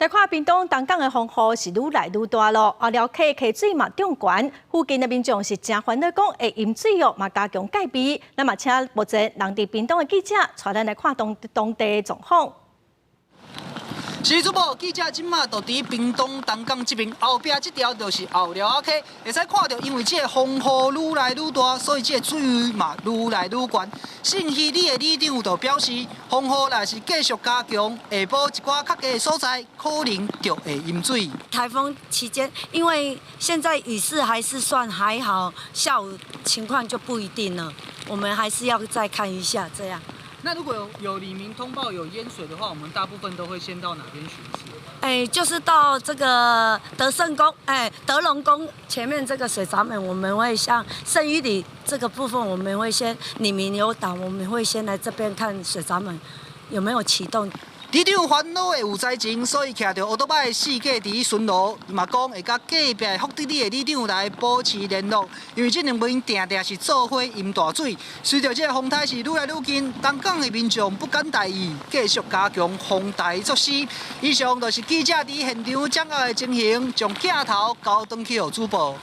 來看屏東東港的風雨是愈來愈大囉，後寮溪溪水嘛漲懸，附近的民眾是誠煩惱，講會淹水哦，嘛加強戒備。咱嘛請目前人佇屏東的記者帶咱來看當當地的狀況。是主播，記者這馬就佇屏東東港這邊，後壁這條就是後寮仔溪，會使看著，因為這个風雨愈來愈大，所以這个水位嘛愈來愈懸。信義里的里長就表示，風雨若是繼續加強，下晡一寡較低的所在可能就會淹水。颱風期間，因為現在雨勢還是算還好，下午情況就不一定了，我們還是要再看一下這樣。那如果有里民通報有淹水的話，我們大部分都會先到哪邊巡視？哎，就是到這個德勝宮，哎，德隆宮前面這個水閘門，我們會向聖玉里這個部分，我們會先里民有打，我們會先來這邊看水閘門有沒有啟動。里長煩惱會有災情，所以騎著烏托邦四界佇巡邏，伊嘛講會佮隔壁的福德里的里長來保持聯絡，因為這兩邊定定是做伙淹大水。隨著這个風台是愈來愈近，東港的民眾不敢大意，繼續加強防台措施。以上就是記者佇現場掌握的情形，將鏡頭交轉去予主播。